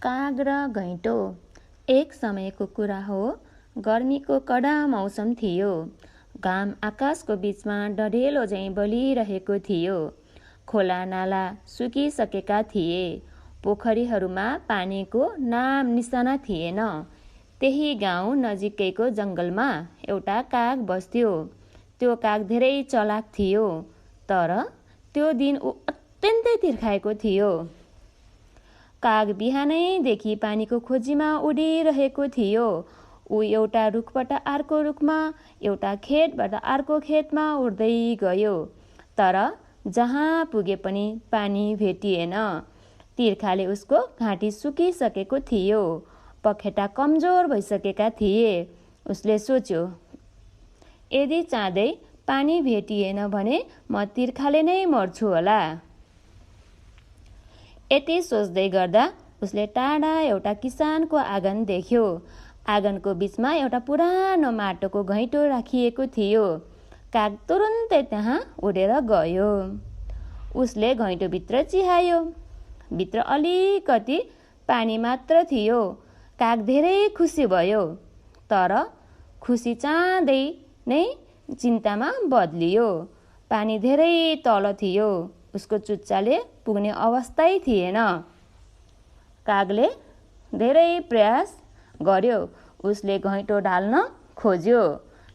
काग र घैँटो। एक समयको कुरा हो, गर्मीको कडा मौसम थियो। घाम आकाशको बीचमा डढेलो झैँ बलिरहेको थियो। खोला नाला सुकिसकेका थिए। पोखरीहरूमा पानीको नाम निशाना थिएन। त्यही गाउँ नजिकैको जङ्गलमा एउटा काग बस्थ्यो। त्यो काग धेरै चलाक थियो, तर त्यो दिन ऊ अत्यन्तै तिर्खाएको थियो। काग बिहानैदेखि पानीको खोजीमा उडिरहेको थियो। ऊ एउटा रुखबाट अर्को रुखमा, एउटा खेतबाट अर्को खेतमा उड्दै गयो, तर जहाँ पुगे पनि पानी भेटिएन। तिर्खाले उसको घाँटी सुकिसकेको थियो, पखेटा कमजोर भइसकेका थिए। उसले सोच्यो, यदि चाँडै पानी भेटिएन भने म तिर्खाले नै मर्छु होला। यति सोच्दै गर्दा उसले टाढा एउटा किसानको आँगन देख्यो। आँगनको बीचमा एउटा पुरानो माटोको घैँटो राखिएको थियो। काग तुरुन्तै त्यहाँ उडेर गयो। उसले घैँटोभित्र चिहायो। भित्र अलिकति पानी मात्र थियो। काग धेरै खुसी भयो, तर खुसी चाँडै नै चिन्तामा बदलियो। पानी धेरै तल थियो। उसको चुच्चाले पुग्ने अवस्थै थिएन। कागले धेरै प्रयास गर्यो। उसले घैँटो ढाल्न खोज्यो,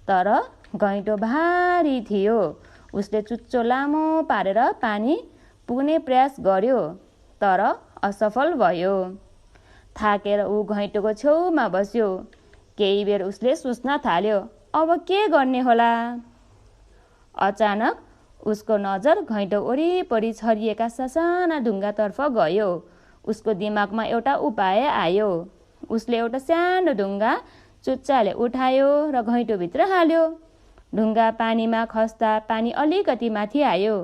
तर घैँटो भारी थियो। उसले चुच्चो लामो पारेर पानी पुग्ने प्रयास गर्यो, तर असफल भयो। थाकेर ऊ घैँटोको छेउमा बस्यो। केही बेर उसले सोच्न थाल्यो, अब के गर्ने होला। अचानक उसको नजर घैँटो वरिपरि छरिएका ससाना ढुङ्गातर्फ गयो। उसको दिमागमा एउटा उपाय आयो। उसले एउटा सानो ढुङ्गा चुच्चाले उठायो र घैँटोभित्र हाल्यो। ढुङ्गा पानीमा खस्दा पानी अलिकति माथि आयो।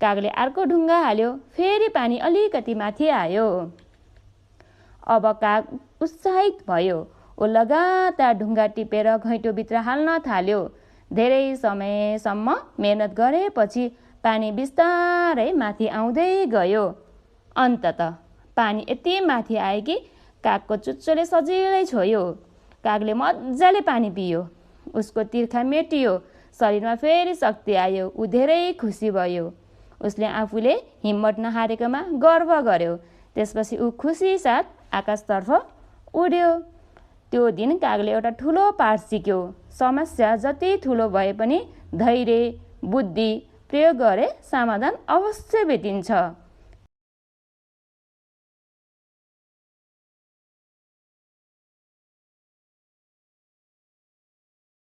कागले अर्को ढुङ्गा हाल्यो, फेरि पानी अलिकति माथि आयो। अब काग उत्साहित भयो। ऊ लगातार ढुङ्गा टिपेर घैँटोभित्र हाल्न थाल्यो। धेरै समयसम्म मेहनत गरेपछि पानी बिस्तारै माथि आउँदै गयो। अन्ततः पानी यति माथि आयो कि कागको चुच्चोले सजिलै छोयो। कागले मजाले पानी पियो। उसको तिर्खा मेटियो। शरीरमा फेरि शक्ति आयो। ऊ धेरै खुसी भयो। उसले आफूले हिम्मत नहारेकोमा गर्व गर्यो। त्यसपछि ऊ खुसी साथ आकाशतर्फ उड्यो। त्यो दिन कागले एउटा ठुलो पाठ सिक्यो। समस्या जति ठुलो भए पनि धैर्य, बुद्धि प्रयोग गरे समाधान अवश्य भेटिन्छ।